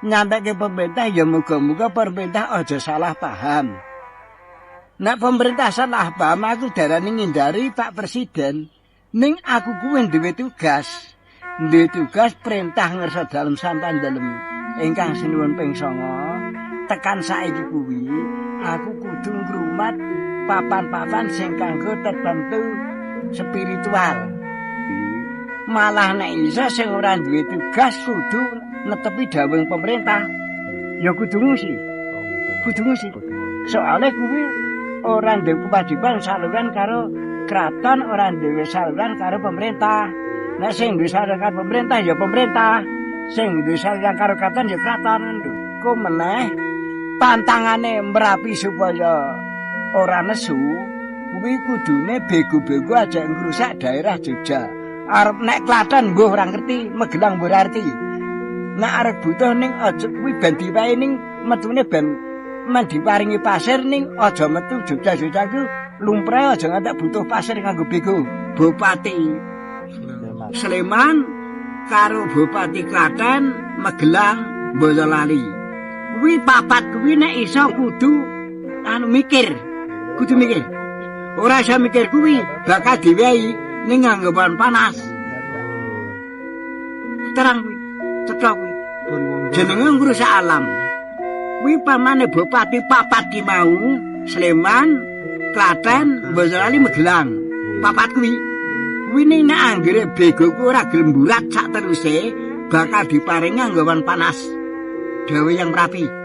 Nyampe ke pemerintah ya muga-muga pemerintah aja salah paham. Nek pemerintah salah paham aku darani ngindari Pak Presiden. Ning aku kuwi duwe tugas. Duwe tugas perintah ngersa dalem sampan dalem ingkang sinuwun ping 9 tekan saiki kuwi aku kudu ngrumat papan-papan sing kanggo tertentu spiritual. Malah nek iso sing ora duwe tugas kudu netepi dawuh pemerintah. Ya kudu ngungsi. Kudu ngungsi. Soale kuwi ora duwe kewajiban saluran karo kraton, ora duwe saluran karo pemerintah. Nek sing duwe saluran karo pemerintah ya pemerintah. Sing duwe saluran karo kraton ya kraton. Ku meneh pantangane Merapi supaya ora nesu, kuwi kudune bego-bego aja ngrusak daerah Jogja. Arep nek Klaten mbuh ora ngerti, Magelang mbuh ora ngerti. Nek arep butuh ning aja kuwi ben diwehi ning metune ben men diparingi pasir ning aja metu Jogja-Jogja ku lumrahe aja ngantek butuh pasir nganggo bego. Bupati Sleman karo Bupati Klaten, Magelang, Boyolali. Kuwi papat kuwi nek iso kudu anu mikir. Kudu mikir. Ora iso mikir kuwi bakal diwehi ning nganggo panas. Terang kuwi, cetha kuwi. Jenenge ngrusak alam. Kuwi pamane bupati papat ki mau, Sleman, Klaten, Boyolali, Magelang. Papat kuwi. Kuwi ning nek anggere bego kuwi ora gelem mburat sak teruse, bakal diparingi anggawan panas. Dawuh yang Merapi.